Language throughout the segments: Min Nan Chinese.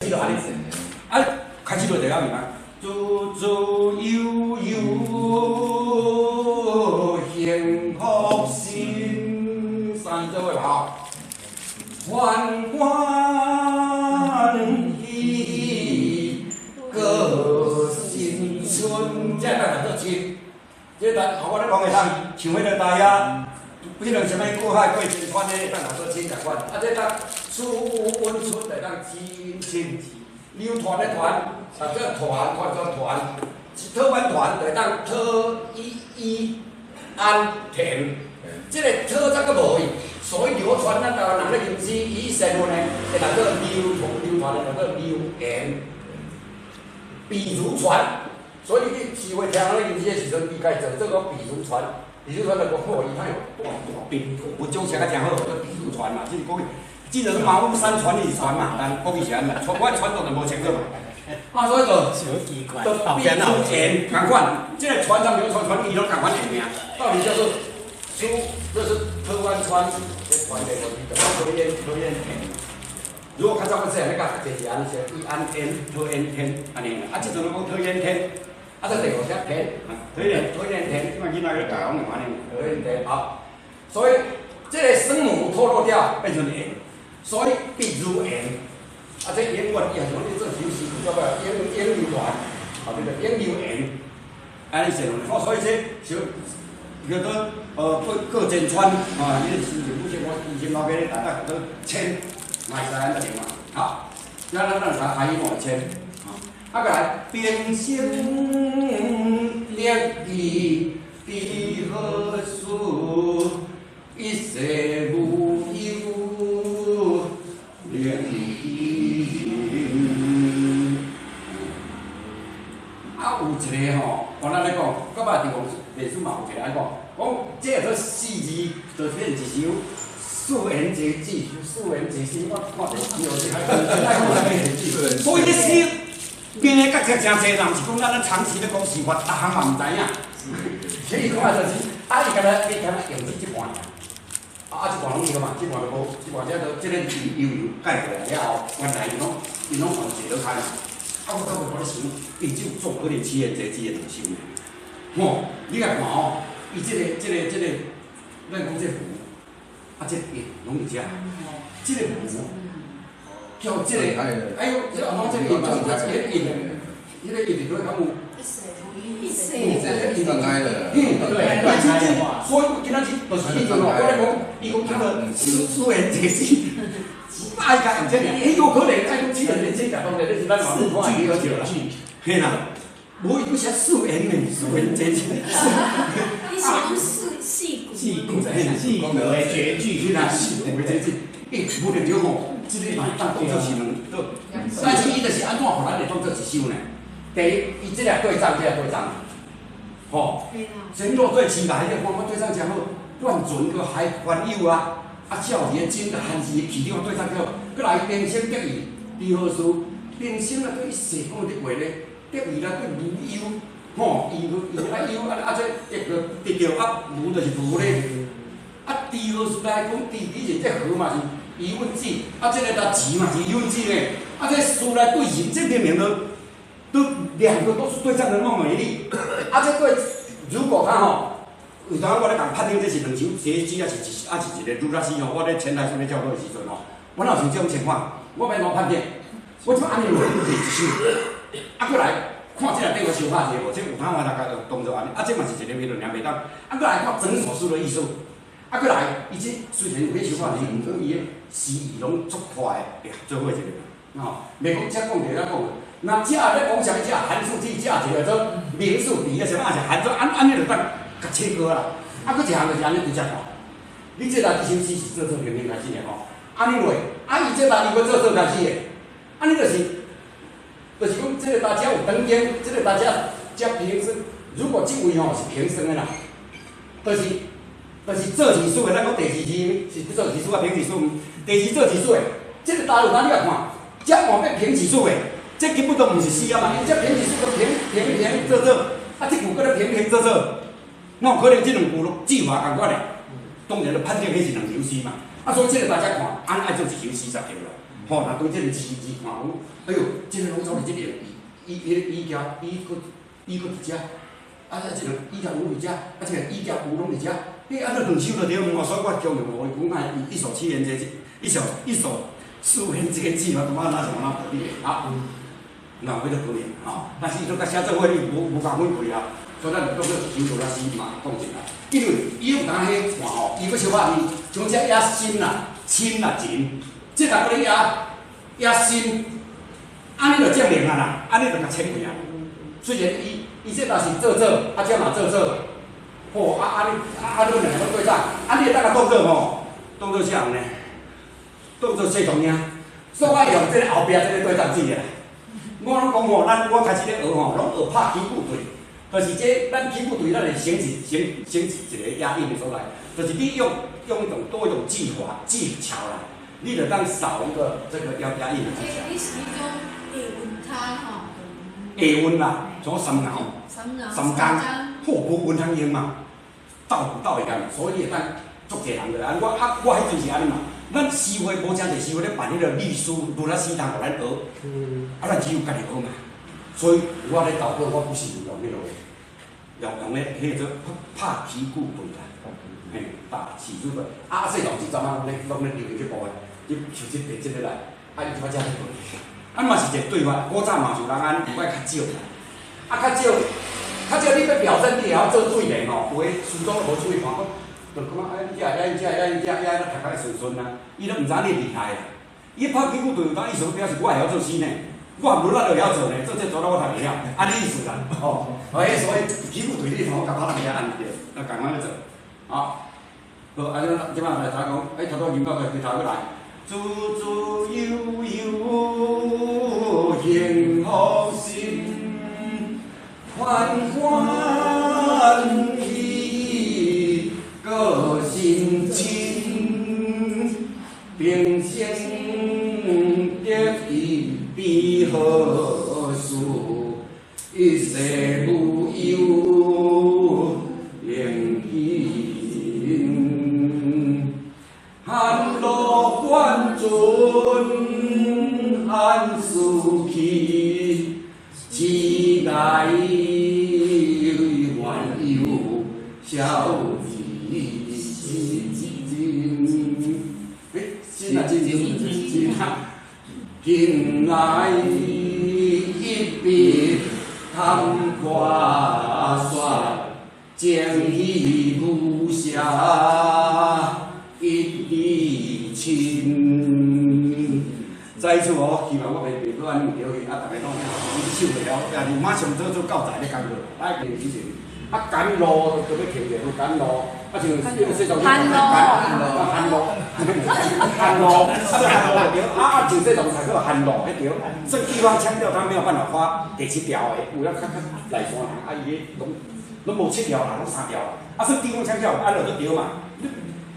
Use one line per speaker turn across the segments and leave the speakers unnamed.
始就按呢，啊，開始就就按呢嘛，自自悠悠幸福心，三做伙吼，歡歡喜過新春，這個當做親，這個當我咧講會當像彼個大亞，彼個啥物過海過金川的，當做親共款，啊，這當出溫春就當親親，流傳的傳，啊，這團團做團，是特灣團就當特一一安田，這個特則閣無去，所以流傳咱台灣人咧吟詩，伊成分呢，會當做流傳流傳的叫做流言，比如傳，所以你詞彙聽咧吟詩的時陣，伊家做做個比如傳，比如傳就講好，伊太有大大兵，文章寫甲誠好，叫比如傳嘛，這是國語。這就是馬武山傳的傳嘛，但國語是按呢，傳我傳統就無清楚嘛。啊，所以就就比如言仝款，這個傳上流傳傳，伊攏仝款的名，到底叫做書，這是台灣傳的傳的問題，就講討厭討厭田。如果較早我細漢咧教學這是按呢寫，一安天討厭天按呢，啊，這陣攏講討厭天，啊，這第五寫天，討厭討厭天，這擺囡仔咧教攏會按呢，討厭天好。所以這個聲母脫落掉變成言。所以比如言，啊，這英文伊也是講你做首詩，叫做英英流傳，啊，對對，英流言，按呢寫落，哦，所以這就叫做過過前川，啊，你個新政府我以前老爸咧台北叫做千，嘛會使按呢嘛，好，咱咱咱來開一千，啊，過來平生得意知何事，一世無憂。連天。啊，有一個吼，我咱咧講，到尾佇講歷史嘛有一個按講，講這個做四字，就變一首四言絕句，四言絕詩，我看著對，所以你詩編的角色誠濟人，是講咱咧長期咧講詩法，逐項嘛毋知影。所以講就是，啊，伊敢若伊敢若用這一半爾，啊，這半攏對嘛，這半就無，這半這都這個字悠悠改過來了後，原來伊攏全寫落開嘛。啊，我到尾我咧想，伊只有做可能七言絕句的兩首呢。吼，你來看吼，伊這個，咱講這個符，啊，這個印攏佇遮，這個符叫這個，哎呦，這個按怎這個印嘛是這個印，彼個印佇佗敢有？
一斷開的，
嗯，對，對，所以今仔日就是彼陣吼，我咧講，伊講他的四言絕句，啊，伊共用這爾，欸，有可能愛講七言絕句，當然這是咱網路看會曉啦，嘿啦，無伊閣寫四言呢，四言絕句，
你是講四四句？
四句，嘿，四句的絕句，是啦，四句的絕句，欸，無著著吼，這個嘛當當做是兩，但是伊就是按怎，予咱會當做一首呢？第一，伊這個對仗，這個對仗，吼，前路對起來，彼個看我對仗誠好，亂船閣海環遊啊，啊，少年真漢字起了對仗好，閣來平生得意，知何事？平生啊，對一世講的話咧，得意啦，對無憂，吼，伊伊啊憂啊啊這得著得著啊無就是無咧，啊知何事來講，知其實這何嘛是疑問句，啊這個搭字嘛是疑問句咧，啊這事來對人，這明明都。都兩個都是對仗的那麼美麗，啊，這對，如果他吼，有當我咧共判定這是兩首絕句，抑是一，抑是一個女仔詩吼，我咧前台上咧教課的時陣吼，我哪有像這種情況，我欲按怎判定？我這按呢落就是一首，啊，閣來看這內底有相拍者無？這有通我大概就當做按呢，啊，這嘛是一個評論爾袂當，啊，閣來看整首詩的意思，啊，閣來，伊這雖然有彼相拍者，毋過伊的詩意攏足快的，做伙一個，吼，袂講這講著遐講。若這咧講啥物？這函數句，這一個做名數詞啊，啥物啊是函數，按按呢就當共切割啦。啊，閣一項就是按呢直接看。你這來這首詩是做做平平開始的吼，按呢落，啊伊這來又閣做做開始的，按呢就是，就是講這個大家有長間，這個大家接平聲。如果這位吼是平聲的啦，就是做字數的，咱講第二字是做字數啊，平字數，第二做字數的，這個大有當你來看，這換變平字數的。這根本都毋是詩啊嘛，因這平字數閣平平平仄仄，啊，這句閣咧平平仄仄，哪有可能這兩句攏句法仝款的？當然就判定彼是兩首詩嘛。啊，所以這個大家看，按愛做一首詩才對啦。吼，若對這个字字看講，哎喲，這个攏總是這個伊伊伊伊加伊閣伊閣佇遮，啊這個伊加有佇遮，啊這個伊加有攏佇遮，你按呢兩首就對，所以我強調予伊講，伊一手七言絕句，一首一首四言絕句嘛，感覺哪像哪道理的啊？那有彼個可能吼，但是伊都佮寫做伙，你無無共分開啊，所以咱就當做一首歌詩嘛講一下，因為伊有當彼看吼，伊閣小可像這押心啦、親啦、情，這逐個咧押押心，按呢就證明啊啦，按呢就共切開啊。雖然伊伊這若是做做，啊這嘛做做，吼啊啊你啊啊你兩个攏對仗，啊你會當共當做吼，當做啥人呢？當做謝長兄，所以我用這个後壁這个對仗字啦。我攏講吼，咱我開始咧學吼，攏學拍起句對，就是這咱起句對，咱會省一省省一個押韻的所在，就是你用用一種多一種技法技巧啦，你就當少一個這個要押韻的技巧。
你是彼種下韻卡吼？
下韻啦，像三熬、
三
工，好無韻通用嘛，鬥鬥會共，所以你會當足濟人落來。我啊，我彼陣是按呢嘛，咱詩會無誠濟詩會咧辦彼個律師律啊師通予咱學，啊，咱只有家己學嘛。所以我咧投稿，我不是用彼落，用用咧彼個做拍起句對啦，嘿，拍起句對。啊，細同志昨仔攏咧流行這部的，你像這個這個來，啊，伊就遮咧對。啊嘛是一個對法，古早嘛是有人按呢，毋過較少啦。啊，較少，較少你欲表證，你會曉做對聯吼，有的書中無注意看，講就感覺哎，這這這這這讀較順順啊，伊攏毋知影你厲害啦。伊拍起句對有當意思表示我會曉做詩呢，我無力就會曉做呢，做這做了我讀袂曉，按呢意思啦，吼。哎，所以起句對你吼，共拍人遐按呢對，啊，共款咧做，好。好，啊，這擺來頭講，哎，頭拄吟到開頭閣來。自自悠悠幸福心，歡歡喜過心情，平生得意必何事？一世無憂用心。寒露還准寒暑去，慈愛還有孝義親。欸，真啊真真真啊！近來一筆堪看雪，情義無瑕一厘清。在此哦，希望我袂袂閣按呢著去，啊，逐家攏手袂曉，啊，你馬上做做教材咧工作，來練以前，啊，甘露就欲停者，甘露，啊，像用說從
寒露，
寒露，寒露，啊，寒露對，啊啊，像這種才叫寒露，彼對，所以地方腔調他沒有辦法發第七調的，有影較較內山人，啊，伊彼攏攏無七調啦，攏三調，啊，所以地方腔調按落就對嘛。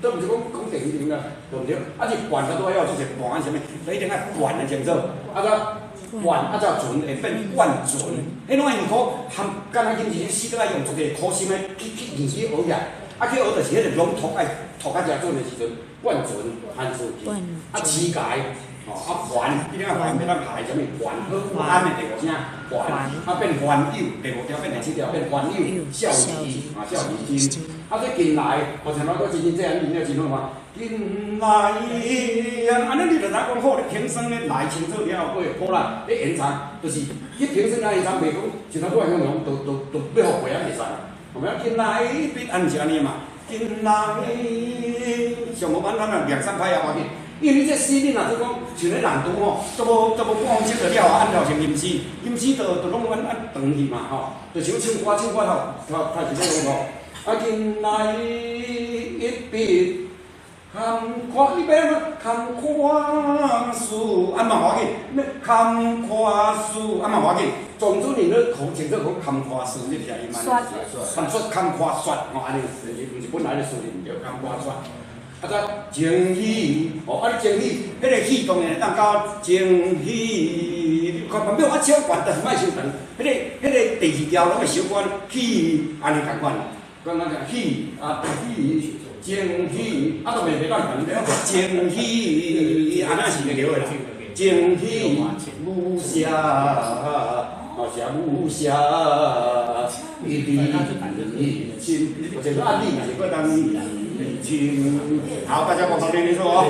都毋是講講地方啦，對毋對？啊，是管較多要就是盤啥物，你一定愛管得清楚。啊，則管啊，則準會變慣準。彼攏愛用苦，含敢若吟詩詩都愛用足濟苦心的去去認去學起來。啊，去學就是彼個攏讀愛讀較誠準的時陣，慣準含字去。啊，乞丐，吼啊還，一定愛還，欲咱排啥物還好安的第五聲還，啊變還友，第五調變第七調變還友，孝義啊孝義真。啊，這近來，我像我閣真真這樣念了真好嘛。近來，按呢你就知講好，你平生咧來清楚了後，過好啦。你延長，就是你平生來延長，袂講，像頭拄仔形容，都都都欲予過啊袂使。有無？近來必按是按呢嘛。近來上無簡單啊，兩三拍也無要緊。因為你這詩你若做講，像咧朗讀吼，都無都無半分鐘就了啊，按照成吟詩，吟詩就就攏按按長去嘛吼，就像唱歌唱歌頭頭頭是咧講吼。啊，近來一筆坎坷，你欲坎坷事，啊嘛無要緊，咩坎坷事，啊嘛無要緊。總之你咧口清楚講坎坷事，你聽伊嘛？坎說坎坷說，吼，按呢，是毋是本來的事毋對，坎坷說。啊，再情喜，哦，啊你情喜，彼個喜當然會當到情喜，你看沒有啊小懸，但是莫傷長。彼個彼個第二調攏會小懸喜，按呢仝款。剛剛講喜啊喜，情喜，啊都袂袂當長，情喜，按呢是會對的啦。情戲無瑕，哦，是無瑕，一滴心，我這個案例嘛是過當親。好，大家共同練練說哦。